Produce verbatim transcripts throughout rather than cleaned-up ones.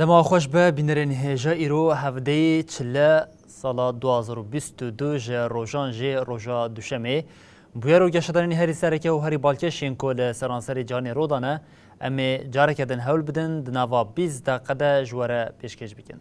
Dema xweş be, bînerên hêja, îro hevdeyê çile sala du hazar û bîst û du ji rojan jê roja duşemê. Bûyer û geşedanên herî sereke û herî balkêş yên ku li seranserê cîhanê rû dane, em ê careke din hewl bidin di nava bîst deqe de ji we re pêşkêş bikin.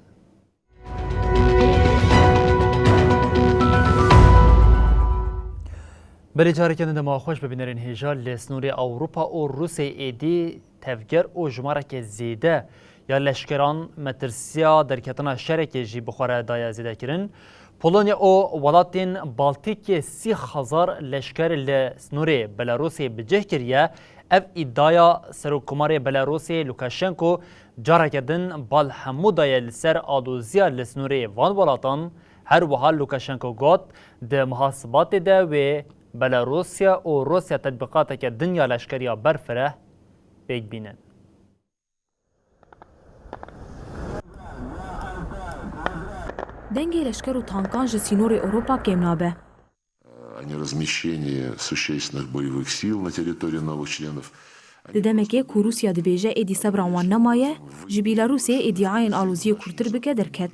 Belê, careke din dema xweş be, bînerên hêja. Li sînorê Ewropa û Rûsê êdî tevger û jimareke zêde ya leşkeran metirsiya derketina şerekê jî bi xwe re daye zêdekirin. Polonya û welatên Baltîkê sî hezar leşker li sînorê Belarusê bi cih kiriye. Ev îdaya Serokkomarê Belarusê Lukashenko careke din bal hemû daye li ser aloziya li sînorê van welatan. Her wiha Lukashenko got, di meha Sibatê de wê Belarusya û Rûsya tetbîqateke din ya leşkeriya berfireh pêk bînin. Dengê leşker û tankan ji sînorê Ewropa kêm nabe. Ani размещение существенных боевых сил на территории новых членов. Di demekê ku Rûsya dibêje êdî sebra wan nemaye, ji Bîlarûsê îdiayên aloziyê kûrtir bike derket.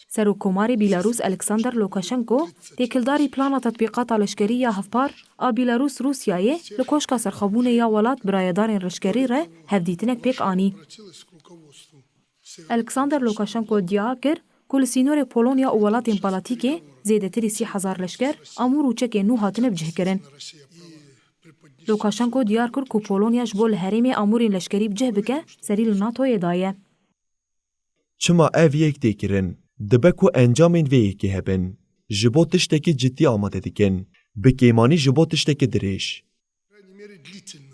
Serokkomarê Bîlarûs Alexander Lukashenko, têkildarî plana tetbîqata leşkerî ya hevpar a Bîlarûs Rûsyayê li Koşka Serxwebûnê ya welat bi rayedarên leşkerî re hevdîtinek pêk anî. Alexander Lukashenko diya kir ku li sînorê Polonya û welatên Balatîkê zêdetirî sî hezar leşker, amûr û çekên nû hatine bicihkirin. Lukashenko diyar kir ku Polonya ji bo li herêmê amûrên leşkerî bicih bike, serî li NATOyê daye. Çima ev yek tê kirin? Dibe ku encamên vê yekê hebin. Ji bo tiştekî cidî amade dikin. Bi kêmanî ji bo tiştekî dirêj.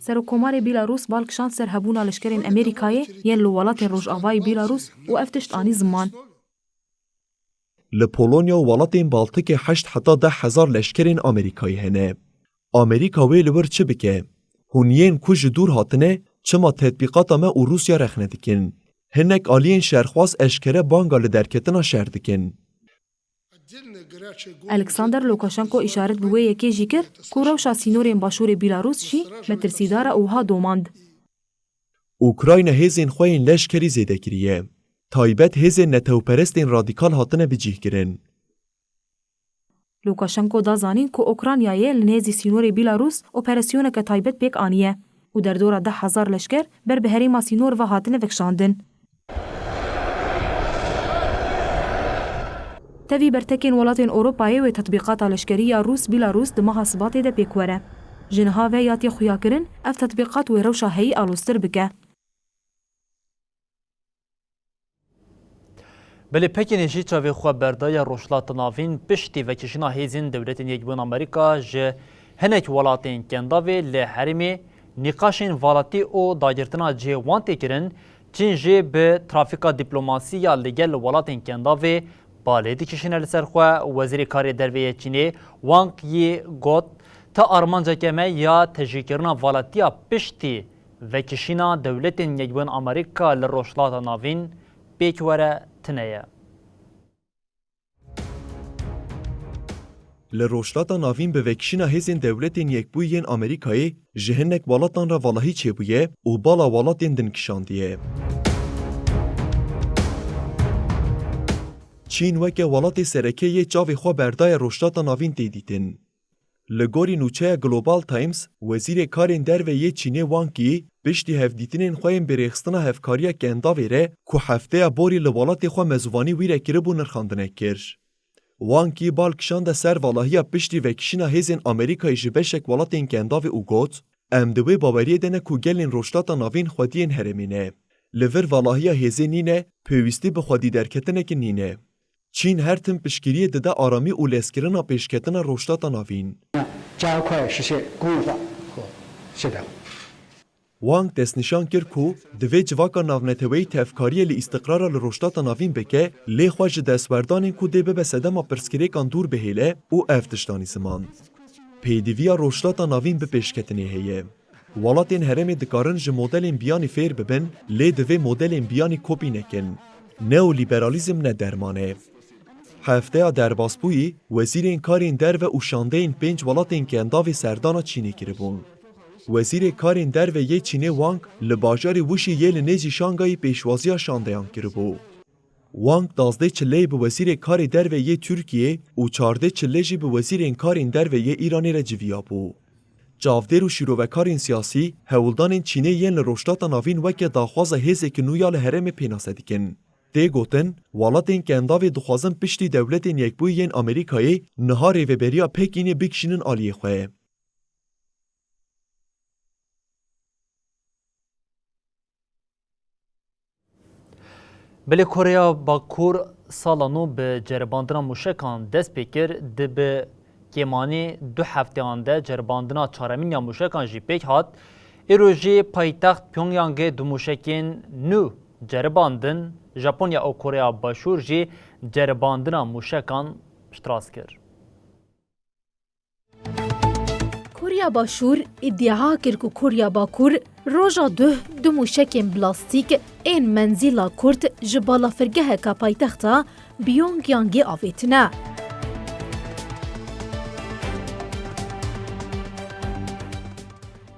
Serokkomarê Bîlarûs bal kişand ser hebûna leşkerên Amerîkayê yên li welatên rojavayê Bîlarûs û ev tişt anî ziman. Li Polonya û welatên Baltikê heşt heta deh hezar leşkerên Amerîkayê hene. Amerîka wê li wir çi bike? Hûn yên ku ji dûr hatine çima tetbîqata me û Rûsya rexne dikin? Hinek aliyên şerxwaz eşkere banga li derketina şer dikin. Alexander Lukashenko îşaret bi wê yekê jî kir ku rewşa sînorên başûrê Bîlarûs jî metirsîdar e û wiha domand. Ukrayna hêzên xwe yên leşkerî zêde kiriye. Taybet hêzên netewperestên radîkal hatine bicihkirin. Lukashenko da zanîn ku Ukraynayê li nêzî sînorê Bîlarûs operasyoneke taybet pêk aniye û derdora deh hezar leşker ber bi herêma sînor ve hatine vekişandin. Tevî bertekên welatên Ewropayê wê tetbîqata leşkerî ya Rûs-Bîlarûs di meha Sibatê de pêk were. Ji niha ve ya tê xuyakirin, ev tetbîqat wê rewşa heyî aloztir bike. Belê, Pekînê jî çavê xwe berdaye Rojhilata Navîn piştî vekişîna hêzên Dewletên Yekbûyî Amerîka ji hinek welatên Kendavê li herêmê, nîqaşên valatî û dagirtina cihê wan tê kirin. Çîn jî bi trafîka dîplomasî ya li gel welatên Kendavê balê dikişîne li ser xwe. Wezîrê Karê Derve yê Çînê Wang Yi got, ti armanceke me ya tejîkirina valatiya piştî vekişîna Dewletên Yekbûyî Amerîka li Rojhilata Navîn pêk were tune ye. Li Rojhilata Navîn bi vekişîna hêzên Dewletên Yekbûyî yên Amerîkayê ji hinek welatan re valahî çêbûye û bala welatên din kişandiye. Çîn weke welatê sereke yê çavê xwe berdaye Rojhilata Navîn tê dîtin. Li gorî nûçeya Global Times, Wezîrê Karên Derve yê Çînê Wang Yi piştî hevdîtinên xwe yên bi rêxistina hevkariya Kendavê re ku hefteya borî li welatê xwe mezûvanî wî re kiribû nirxandinek kir. Wang Yi bal kişande ser valahiya piştî vekişîna hêzên Amerîkayê ji beşek welatên Kendavê û got, Em di wê baweriyê de ne ku gelên Rojhilata Navîn xwediyên herêmê ne. Li vir valahiya hêzê nîne, pêwîstî bi xwedî derketinekê nîne. Çîn her tim piştgiriyê dide aramî û lezkirina pêşketina Rojhilata Navîn. 加快实现公有化， Wang destnîşan kir ku divê civaka navneteweyî tevkariyê li îstiqrara li Rojhilata Navîn bike, lê xwe ji destwerdanên ku dê bibe sedema pirsgirêkan dûr bihêle û ev tişt danî ziman. Pêdiviya Rojhilata Navîn bi pêşketinê heye. Welatên herêmê dikarin ji modelên biyanî fêr bibin, lê divê modelên biyanî kopî nekin. Neolîberalîzm ne derman e. Hefteya derbasbûyî, wezîrên karên derve û şandeyên pênc welatên Kendavê serdana Çînê kiribûn. Wezîrê karên derve yê Çînê Wang li bajarê Wişî yê li nêzî Şangayê pêşwaziya şandeyan kiribû. Wang dazdeh çileyê bi wezîrê karê derve yê Tirkiyê û çardeh çile jî bi wezîrên karên derve yê Îranê re civiyabû. Çavdêr û şîrovekarên siyasî, hewldanên Çînê yên li Rojhilata Navîn weke daxwaza hêzeke nû ya li herêmê pênase dikin. Tê gotin, welatên Kendavê dixwazin piştî Dewletên Yekbûyî yên Amerîkayê niha rêveberiya Pekînê bikişînin aliyê xwe. Belê Koreya Bakur sala nû bi ceribandina mûşekan dest pê kir, di bi kêmanî du hefteyan de ceribandina çaremîn ya mûşekan jî pêk hat. Îro jî paytext Pyongyangê du mûşekên nû ceribandin, Japonya û Koreya Başûr jî ceribandina mûşekan piştrast kir. Korya Başûr îdia kir ku Korya Bakur roja duh du mûşekên blastîk ên menzîla kurt ji balafirgeheka paytexta Pyongyangê avêtine.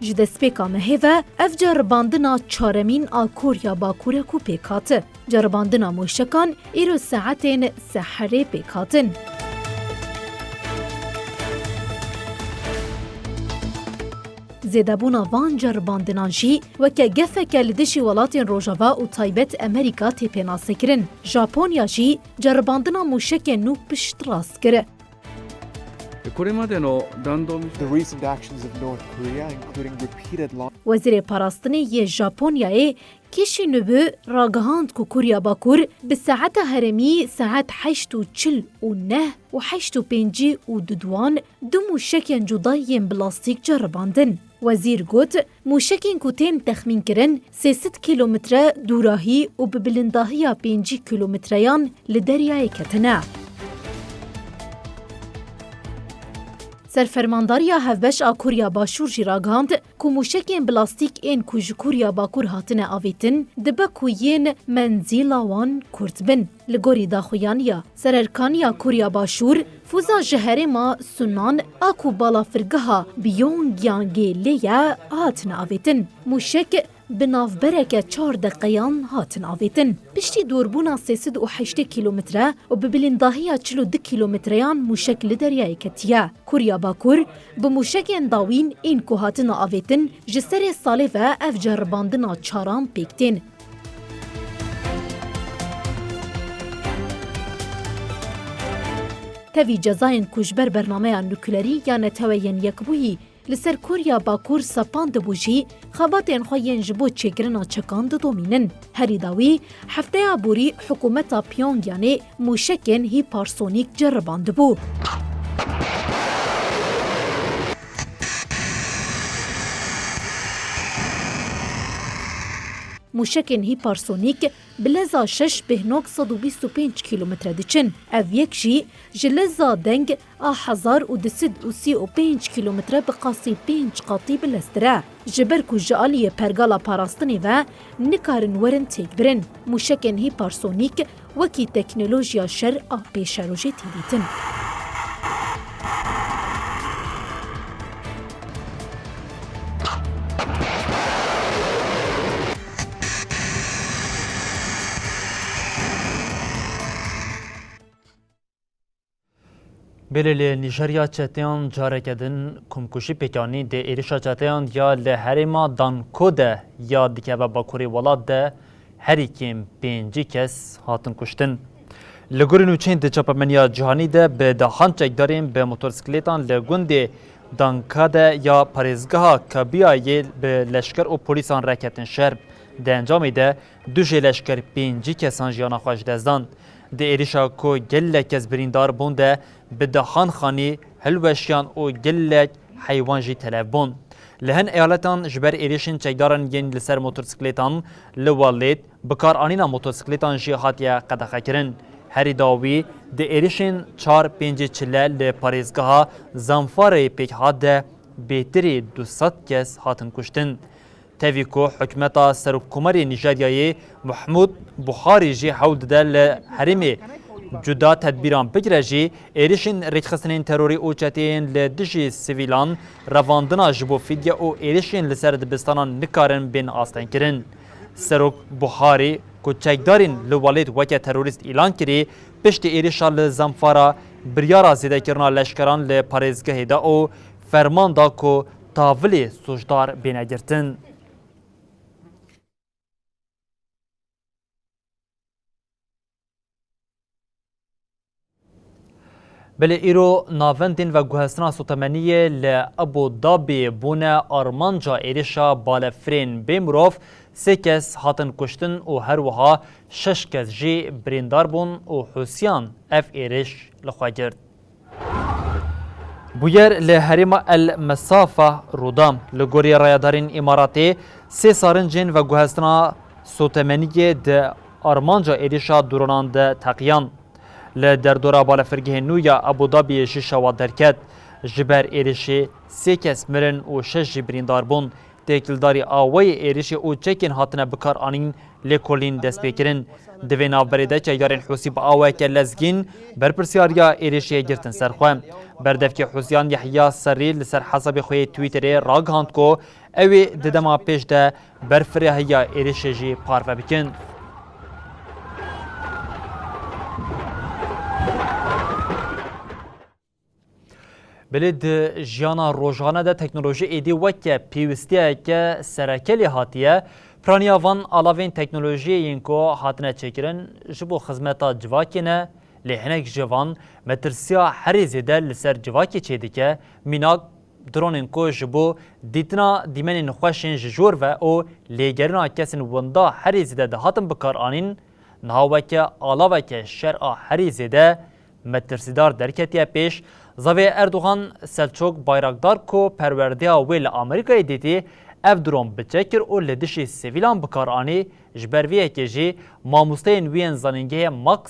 Ji destpêka mehê ve ev ceribandina çaremîn a Korya Bakur e ku pêk hat. Ceribandina mûşekan îro saetên seherê pêk hatin. Zêdebûna van ceribandinan jî weke gefeke li dijî welatên Rojava û taybet Amerîka tê pênasekirin. Japonya jî ceribandina mûşekên nû piştrast kir. Koremade no dando mî- The recent actions of North Korea, including repeated launch. Wezîrê Parastinê yê Japonyayê Kishinobu ragihand ku Kurya Bakur bi saeta herêmî saet heşt û çil û neh û heşt û pêncî û duduan du mûşekên cuda yên bi lastîk ceribandin. Wezîr got, mûşekên ku tên texmînkirin sê sed kîlometre dûrahî û bi bilindahiya pêncî kîlometreyan li deryayê ketine. Serfermandariya Hevbeş a Kurya Başûr jî ragihand ku mûşekên bi lastîk ên ku ji Kurya Bakur hatine avêtin, dibe ku yên menzîla wan kurt bin. Li gorî daxuyaniya Sererkaniya Kurya Başûr, fûza ji herêma Sunan a ku balafirgeha Pyongyangê lê ye, hatine avêtin. Mûşek bi navbereke çar deqeyan hatin avêtin. Piştî dûrbûna sê sed û heştê kîlometre û bi bilindahiya çil û du kîlometreyan mûşek li deryayê ketiye. Kurya Bakur bi mûşekên dawîn ên ku hatine avêtin, ji serê salê ve ev ceribandina çaran pêk tên. Tevî cezayên ku ji ber bernameya nuklerî ya Neteweyên Yekbûyî li ser Korya Bakur sepandibû jî, xebatên xwe yên ji bo çêkirina çekan didomînin. Herî dawî, hefteya borî hikûmeta Pyongyanê mûşekên hîpersonîk ceribandibû. Mûşekên hîpersonîk bi leza şeş bêhnok sed û bîst û pênc kîlometre diçin. Ev yek jî ji leza deng a hezar û du sed û sî û pênc kîlometre bi qasî pênc qatî bileztir e. Ji ber ku ji aliyê pergala parastinê ve nikarin werin têkbirin, mûşekên hîpersonîk wekî teknolojiya şer a pêşerojê tê dîtin. Belê li Nîjerya çeteyan careke din komkujî pêk anî. Di êrişa çeteyan ya li herêma Danko de ya dikeve bakurê welat de herî kêm pêncî kes hatin kuştin. Li gorî nûçeyên di çapemeniya cîhanî de bi dehan çekdarên bi motorsîklêtan li gundê Danka de ya parêzgeha Kabiya yê bi leşker û polîsan re ketin şer. Di encamê de du jê leşker pêncî kesan jiyana xwe ji dest dan. Di êrişa ku gelek kes birîndar bûn de bi dehan xanî hilweşiyan û gelek heywan jî telef bûn. Li hin eyaletan ji ber êrişên çekdaran yên li ser motosikletan li welêt, bikaranîna motosikletan jî hatiye qedexekirin. Herî dawî di êrişên çar pêncê çile li parêzgeha Zamfarayê pêk hat de bêtirî du sed kes hatin kuştin. Tevî ku hikûmeta Serokkomarê Nîjeryayê Muhmûd Buharî jî hewl dide li herêmê cuda tedbîran bigire jî, êrişên rêkxistinên terorî û çeteyên li dijî sivîlan, revandina ji bo fidye û êrişên li ser dibistanan nikarin bên astengkirin. Serok Buharî ku çekdarên li welêt weke terorîst îlan kirî, piştî êrişa li Zamfara biryara zêdekirina leşkeran li parêzgehê da û ferman da ku tavilê sûcdar bêne girtin. Belê îro navendên veguhestina sotemeniyê li Abu Dhabî bûne armanca êrişa balefirên bê mirov, sê kes hatin kuştin û her wiha şeş kes jî birîndar bûn û Hûsiyan ev êriş li xwe girt. Bûyer li herêma El Mesafa rû da. Li gorî rayedarên Îmaratê, sê sarincên veguhestina sotemeniyê di armanca êrişa dronan de teqiyan. Li derdora balefirgehê nû ya Abu Dhabiyê jî şewa derket. Ji ber êrişê sê kes mirin û şeş jî birîndar bûn. Têkildarî awayê êrişê û çekên hatine bikaranîn lêkolîn dest pê kirin. Di vê navberê de çekdarên Hûsî bi awayeke lezgîn berpirsyariya êrişê girtin ser xwe. Berdevkê Hûsiyan Yehya Serrî li ser hesabê xwe yê Twitterê ragihand ku ew ê di dema pêş de berfirehîya êrişê jî parve bikin. Belê di jiyana rojane de teknolojî êdî weke pêwîstiyeke sereke lê hatiye. Piraniya van alavên teknolojiyê yên ku hatine çêkirin ji bo xizmeta civakê ne, lê hinek ji van metirsiya herî zêde li ser civakê çêdike, mînak dronên ku ji bo dîtina dîmenên xweş ên ji jor ve û lêgerîna kesên winda herî zêde dihatin bikaranîn, niha weke alaveke şer a herî zêde metirsîdar derketiye pêş. Zavê Erdogan Selçok Bayraktar ku perwerdeya wê li Amerîkayê dîtî, ev dron bi çek kir û li dijî sivîlan bi kar anî. Ji ber vê yekê jî mamosteyên wî yên zanîngehê Max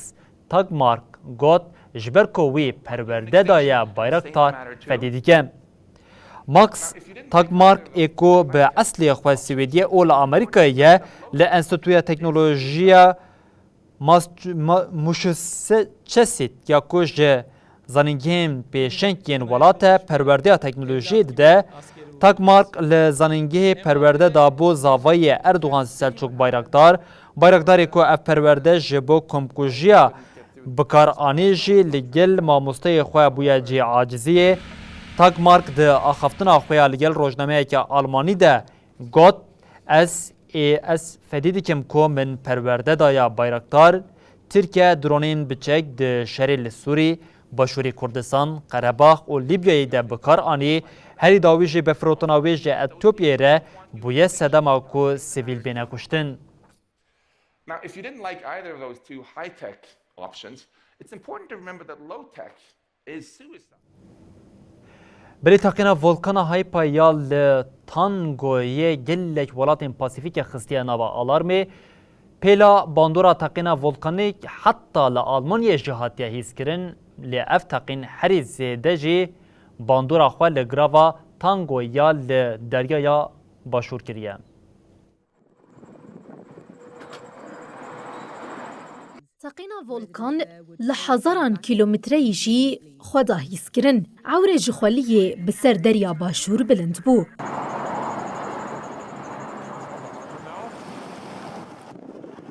Tagmark got, ji ber ku wî perwerde daye Bayraktar fedî dike. Max Tagmark ê ku bi eslê xwe Swêdî ye û li Amerîkayê ye, li Enstîtuya Teknolojiya Mas-, ma-, Massachusetts ya ku ji zanîngehên pêşeng yên welat e perwerdeya teknolojiyê dide. Tagmark li zanîngehê perwerde da bo zavayê Erdogan Selçuk Bayraktar. Bayraktarê ku ev perwerde ji bo komkujiya bikar anî jî li gel mamosteyê xwe bûye cihê aciziyê. Tagmark di axaftina xwe ya li gel rojnameyeke Almanî de got, ez ê ez fedî dikim ku min perwerde daya Bayraktar. Tirkiye dronên biçek di şerê li Sûrî, Başûrê Kurdistan, Qerebax û Lîbyayê de bi kar anî. Herî dawî jî bi firotina wê ji Etiyopyayê re bûye sedema ku sivîl bêne kuştin. Now, if you didn't like either of those two high-tech options, it's important to remember that low-tech is suicide. Belê teqîna volkana Haipa ya li Tangoyê gelek welatên Pasîfîkê xistiye nava alarmê. Pêla bandora teqîna volkanî heta li Almanyayê jî hatiye hîskirin, lê ev teqîn herî zêde jî bandora xwe li girava Tango ya li Deryaya Başûr kiriye. Teqîna volkan li hezaran kîlometreyî jî xwe da hîskirin. Ewrê ji xweliyê bi ser Derya Başûr bilind bû.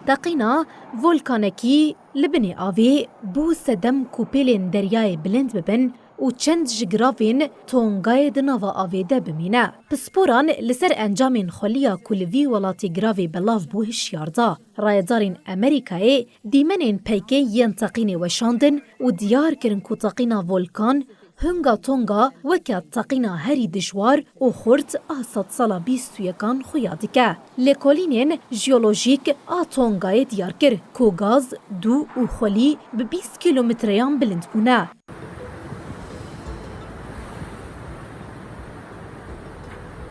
Teqîna volkanekî li binê avê bû sedem ku pêlên deryayê bilind bibin û çend ji giravên Tongayê di nava avê de bimîne. Pisporan li ser encamên xweliya ku li vî welatê giravê belav bû hişyar da. Rayedarên Amerîkayê dîmenên peykê yên teqînê weşandin û diyar kirin ku teqîna volkan Hunga Tonga weke teqîna herî dijwar û xurt a sedsala bîst û yekan xuya dike. Lêkolînên jeolojîk a Tongayê diyar kir ku gaz, dû û xwelî bi bîst kîlometreyan bilind bûne.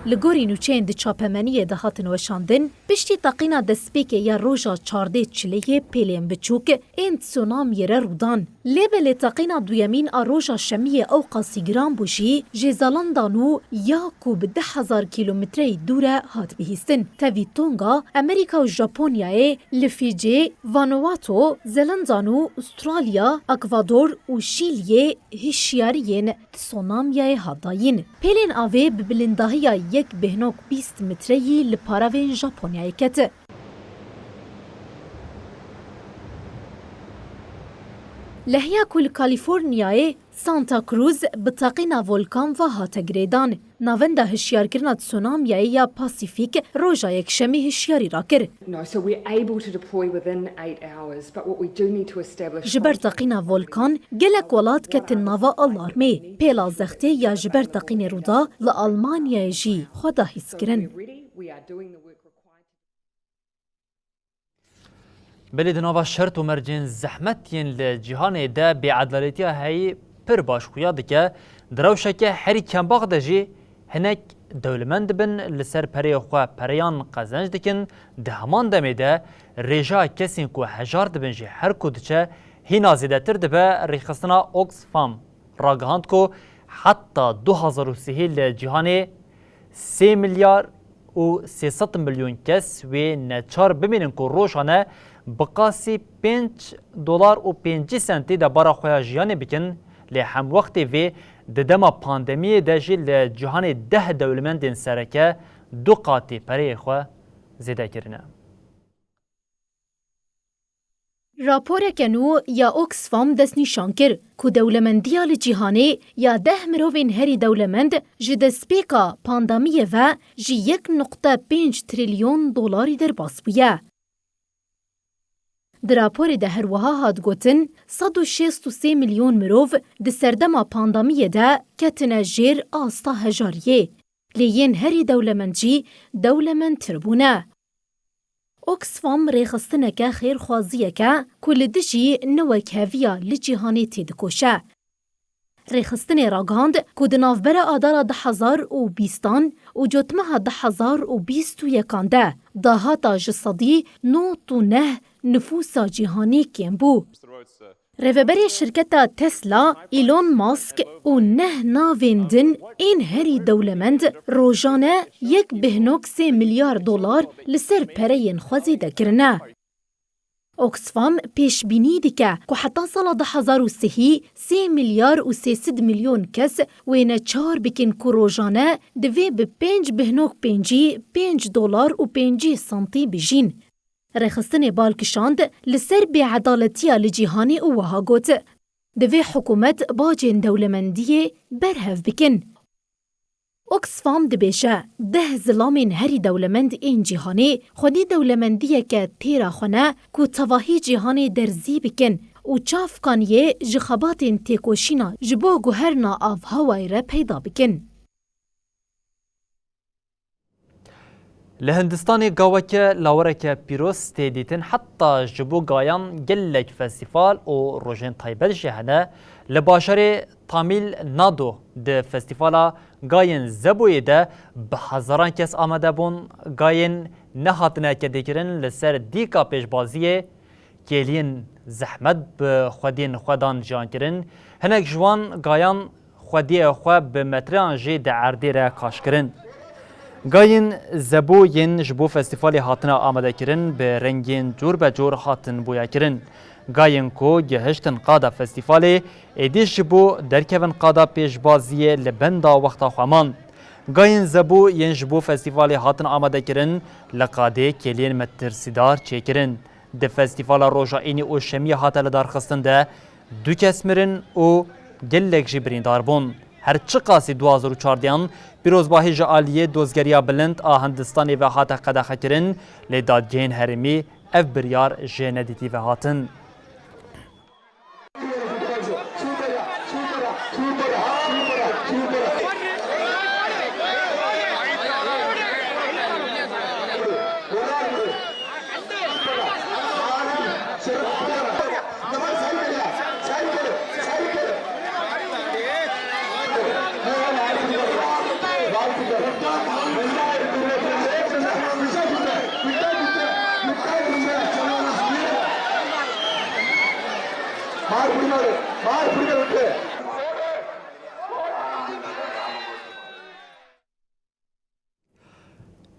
Li gorî nûçeyên di çapemeniyê de hatin weşandin, piştî teqîna destpêkê ya roja çardê çileyê pêlên biçûk ên tsunamiyê re rû dan. Lê belê teqîna duyemîn a roja şemiyê ewqasî giran bû jî, ji Zelandan û ya ku bi deh hezar kîlometreyî dûr e hat bihîstin. Tevî Tonga, Amerîka û Japonyayê, li Fîcî, Vanuatu, Zelandan û Ustralya, Ekvador û Şîliyê hişyariyên tsunamiyayê hat dayîn. Pêlên avê bi bilindahiya yek bêhnok bîst metreyî li paravên Japonyayê ket. Lehiya ku li Kalîforniyayê Santa Cruz bi teqîna volkan ve hate girêdan. Navenda hişyarkirina tsunamiyayê ya Pasîfîk roja Yekşemê hişyarî rakir. No, so we're able to deploy within eight hours, but what we do need to establish Ji ber teqîna volkan gelek welat ketin nava alarmê. Pêla zextê ya ji ber teqînê rû da li Almanyayê jî xwe da hîs kirin. We're ready. We are doing the work required to Belê di nava şert û mercên zehmet yên li cîhanê de bêedaletiya heyî pir baş xuya dike. Di rewşeke herî kembax de jî hinek dewlemend dibin, li ser pereyê xwe pereyan qezenc dikin, di heman demê de rêjeya kesên ku hejar dibin jî her ku diçe hîna zêdetir dibe. Rêxistina Oxfam ragihand ku heta du hazar û sihê li cîhanê sê milyar û sê sed milyon kes wê neçar bimînin ku rojane bi qasî pênc dolar û pêncî sentî debara xwe ya jiyanê bikin, lê hemwextê vê di dema pandemiyê de jî li cîhanê deh dewlemendên sereke du qatî pereyê xwe zêde kirine. Raporeke nû ya Oxfam destnîşan kir ku dewlemendiya li cîhanê ya deh mirovên herî dewlemend ji destpêka pandemiyê ve ji yek nuqte pênc trilyon dolarî derbas bûye. Di raporê de her wiha hat gotin, sed û şêst û sê milyon mirov di serdema pandemiyê de ketine jêr asta hejariyê. Lê yên herî dewlemend jî dewlemendtir bûne. Oxfam rêxistineke xêrxwaziyeke ku li dijî newekheviya li cîhanê têdikoşe. Rêxistinê ragihand ku di navbera Adara du hazar û bîstan û Cotmeha du hazar û bîst û yekan de dahata ji sedî nod û neh nifûsa cîhanî kêm bû. Rêveberê şirketa Tesla, Elon Musk û neh navên din ên herî dewlemend rojane yek bêhnok sê milyar dolar li ser pereyên xwe zêde kirine. Oxfam pêşbînî dike ku heta sala du hazar û sihî sê milyar û sê sed milyon kes wê neçar bikin ku rojane divê bi pênc bêhnok pêncî pênc dolar û pêncî sentî bijîn. Rêxistinê bal kişand li ser bêedaletiya li cîhanê û wiha got, divê hikûmet bacên dewlemendiyê berhev bikin. Oxfam dibêje, deh zilamên herî dewlemend ên cîhanê xwedî dewlemendiyeke têra xwe ne ku tevahî cîhanê derzî bikin û çavkaniyê ji xebatên têkoşîna ji bo guherina avhewayê re peyda bikin. Li Hindistanê gaweke lawereke pîroz tê dîtin, heta ji bo gayan gelek festîval û rojên taybet jî hene. Li bajarê Tamil Nadu di festîvala gayên Zeboyê de bi hezaran kes amade bûn. Gayên nehatine kedêkirin li ser dîka pêşbaziyê kêliyên zehmet bi xwediyên xwe dan jiyan kirin. Hinek ji wan gayan xwediyê xwe bi metreyan jî di erdê re kaş kirin. Gayên Zebo yên ji bo festîvalê hatine amadekirin bi rengên cor be cor hatin boyakirin. Gayên ku gihiştin qada festîvalê êdî ji bo derkevin qada pêşbaziyê li benda wexta xwe man. Gayên Zebo yên ji bo festîvalê hatin amadekirin li qadê kêliyên metirsîdar çêkirin. Di festîvala roja Înî û Şemiyê hate lidarxistin de du kes mirin û gelek jî birîndar bûn. Her çiqasî du hazar û çardehan pîrozbahî ji aliyê Dozgeriya Bilind a Hindistanê ve hate qedexekirin, lê dadgehên herêmî ev biryar jê nedîtî ve hatin.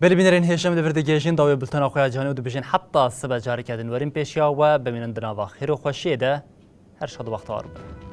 Belê bînerên hêşem li vir digihêjin dawê bultena xwe ya cîhanê û dibêjin heta sibe careke din werin pêşiya we, bimînin di nava xêr û xweşiyê de. Her şad û bextewar bin.